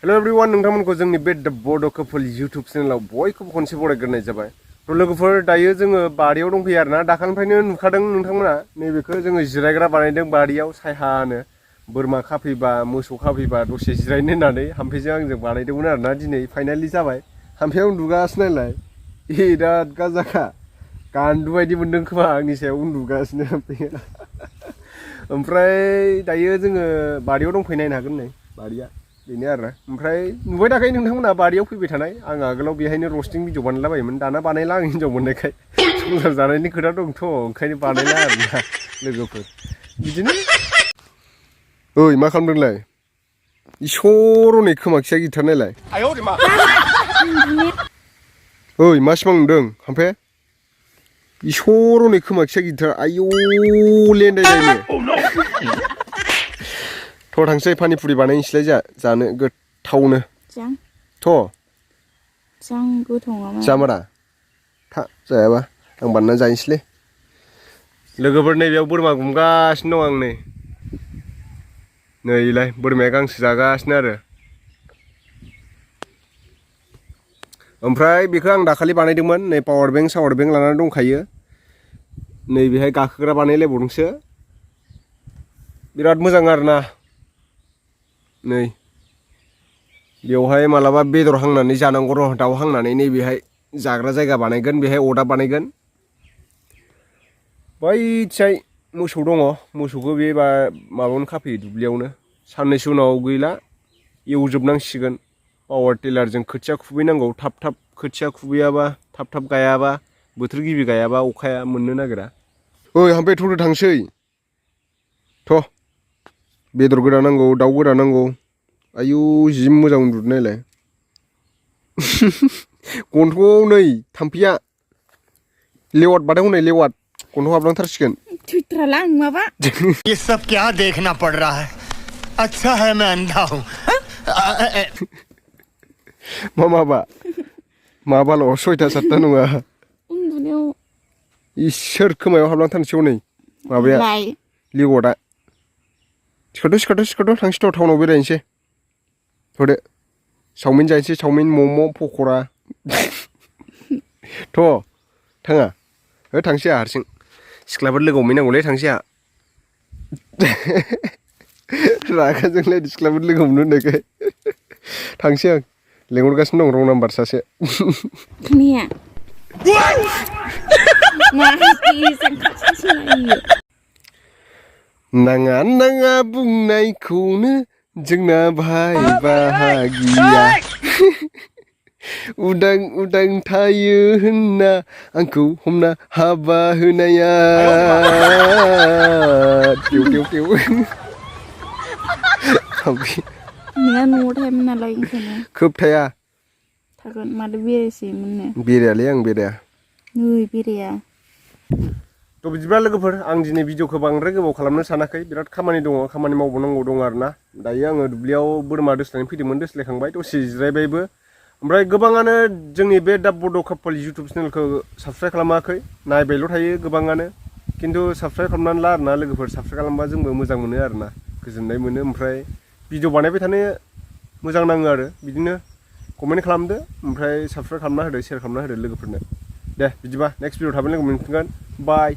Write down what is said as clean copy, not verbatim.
Hello everyone नोंथांमोनखौ जोंनि बे द बड' कपल यूट्यूब चेनेलाव बयखौबो खनसे बरायग्रोनाय जाबाय। थ' लोगोफोर दायो जोङो बारियाव दंफैयो आरोना दाखालिनिफ्रायनो नुखादों नोंथांमोना नैबेखौ जोङो जिरायग्रा बानायदों बारियाव सायहानो बोरमा खाफैबा मोसौ खाफैबा दसे जिरायनो होननानै हाम्फेजों आंजों बानायदोंमोन आरोना दिनै फाइनालि जाबाय। हाम्फेया उन्दुगासिनो नालाय बिराद गाजाखा गान्दु बायदि मोन्दों खोमा आंनि सायाव उन्दुगासिनो हाम्फेया। ओमफ्राय दायो जोङो बारियाव दंफैयो नायनो हागोन नै बारिया बेनो आरोना। ओमफ्राय नुबाय थाखायो नोंथांमोना बारियाव फैबाय थानाय आं आगोलाव बेहायनो रस्टिं भिडिअ बानायलाबायोमोन दाना बानायला आं हिन्जाव मोननायखाय संसार जानायनि खोथा दंथ' ओंखायनो बानायला आरोना लोगोफोर बिदिनो। ओइ मा खालामदोंलाय इसर'नै खोमाखिया गिथार नायलाय। ओइ मा सिमां नुदों हाम्फे इसर'नै खोमाखिया गिथार आयौ लेन्दाय जायनो। थ' थांसै पानिपुरि बानायनोसैलाय जानो गोथावनो थ' जामारा था जायाबा आं बानायना जाहैसैलै। लोगोफोर नैबेयाव बोरमा गुमगासिनो दं आं नैलाय बोरमाया गांसो जागासिनो आरो। ओमफ्राय बेखौ आं दाखालि बानायदोंमोन नै पावार बेंक लानानै दंखायो नैबेहाय गाखोग्रा बानायलायबावदोंसो बिराद मोजां आरोना। नै बेवहाय मालाबा बेदर हांनानै जानांगौ र' दाउ हांनानै नैबेहाय जाग्रा जायगा बानायगोन बेहाय अरदाब बानायगोन। बैथिजाय मोसौ दङ मोसौखौ बे माबायावनो खाफैयो दुब्लियावनो साननैसो उनाव गैला एवजोबनांसिगोन पावार टिलारजों खोथिया खुबैनांगौ थाब थाब खोथिया खुबैयाबा थाब थाब गायाबा बोथोर गिबि गायाबा अखाया मोननो नागिरा। ओइ हाम्फे थ'दो थांसै थ' बेदर गोदानांगौ दाउ गोदानांगौ आयु जि मोजां उन्दुनो नायलाय। गन्थंआव नै थाम्फैया लेवाद बादों हनै लेवाद गन्थंआव हाबलांथारसिगोन। ये सब क्या देखना पड़ रहा है अच्छा है मैं अंधा हूँ। माबाल' 6टा 7टा नङा इसोर खोमायाव हाबलांथारनोसै हनै माबाया लेवादा। सिखारथ' थांसै थ' टाउनाव बेरायनोसै थ'दो चावमिन जाहैनोसै चावमिन मम' पक'रा थ' थाङा हो थांसै आंहा हारसिं सिख्लाफोर लोगो हमहैनांगौलै थांसै आंहा। रागा जोंलायदों सिख्लाफोर लोगो हमनो होननायखाय थांसै आं लेंहरगासिनो दं रं नाम्बार सासे। नाङा नाङा बुंनायखौनो जोंना भाइ बाहागिया उदां उदां थायो होनना आंखौ हमना हाबा होनाया टिउ टिउ टिउ। खोब थाया बेरायालै आं बेराया। थ' बिदिब्ला लोगोफोर आं दिनै भिडिअखौ बांद्राय गोबाव खालामनो सानाखै बिराद खामानि दङ खामानि मावबावनांगौ दं आरोना। दायो आङो दुब्लियाव बोरमा दोस्लायनो फैदोंमोन दोस्लायखांबाय दसे जिरायबायबो। ओमफ्राय गोबाङानो जोंनि बे दा बड' कापल यूट्यूब चेनेलखौ साबस्क्राइब खालामाखै नायबायल' थायो गोबाङानो खिन्थु साबस्क्राइब खालामनानै ला आरोना लोगोफोर साबस्क्राइब खालामबा जोंबो मोजां मोनो आरोना गोजोननाय मोनो। ओमफ्राय भिडिअ बानायबाय थानो मोजां नाङो आरो बिदिनो कमेन्ट खालामदो ओमफ्राय साबस्क्राइब खालामना होदो शेयार खालामना होदो लोगोफोरनो। दे बिदिबा नेक्स्ट भिडिअ थाबैनो लोगो मोनफिनगोन बाय।